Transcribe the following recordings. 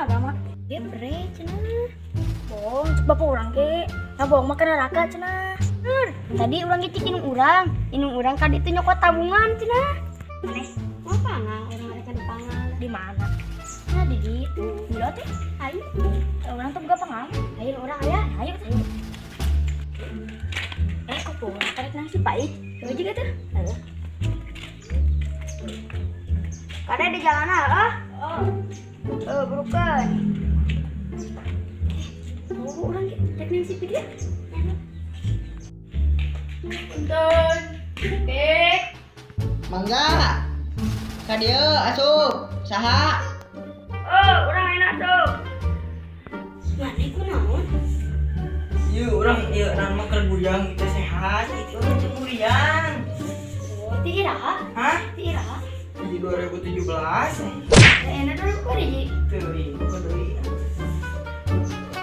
Agama. Dia pre cenah. Bohong, cek bapak urang ge. Ngabohong mah ke neraka cenah. Bener. Tadi urang ge cek indung urang ka ditu nyokot tabungan cenah. Aneh. Mau pangang, urang rek ngadu pangang. Di mana? Nah, di ditu. Gila teh. Ayo. Urang tuh boga pangang. Ayo urang aya. Ayo teh. Eh, kok urang tarik nang si Pai? Coba juga tuh. Ayo. Kada di jalan ah. Oh. Eh, burukan. Oh, urang ge rek nang si Pai. Punten. Eh, Mangga. Ka dieu asup. Saha? Oh, urang enak tuh. Mana kunaon? Ieu urang ieu urang mah keur bujang kita sehat, itu urang teu muriang. Oh, ti iraha? Hah? Ti iraha? Di 2017. Enak dulu kok di Teuing kok deui.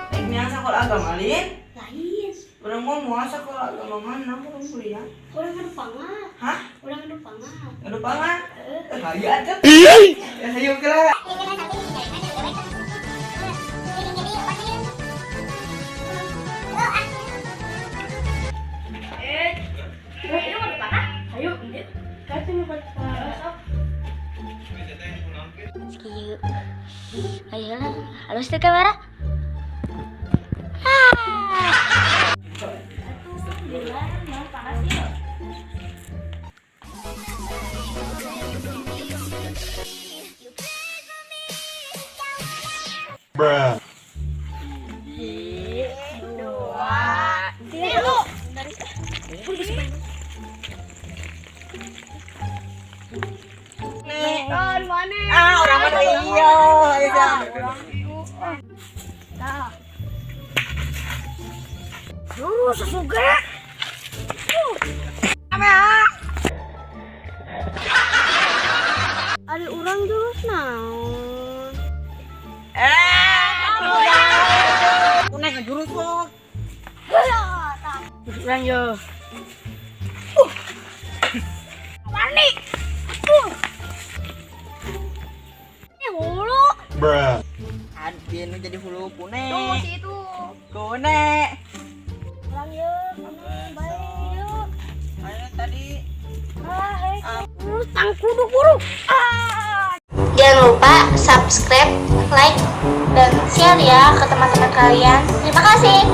Rek miang sakola agama lin? Lain. Urang mau moal sakola agama mana urang kuliah? Urang ngadu pangal. Hah? Urang ngadu pangal. Ngadu pangan? Heeh. Eh, hayu atuh. Ya hayu kela. Eh, ayo ngadu pangan. Ayo, ini. Kasih mau sok. Kieu. Ayo lah, halus tuh kamera. Ah. Atuh, gila, mau panas ya. Bruh. Dua, tiga. Nih. Oh, mana? Ah, urang mah iya, iya. Tah. Duh, sesuge. Ame ah. Ari urang jurus naon? Eh, Kuneh ngejurus lo. Terus urang yo. Wani. Ini hulu. Bruh. Aduh, nu jadi hulu kune. Tuh si itu. Kune. Urang yo, kamu bae yo. Ayo tadi. Ah, hei. Tang kudu buru. Ah. Jangan lupa subscribe, like, dan share ya ke teman-teman kalian. Terima kasih.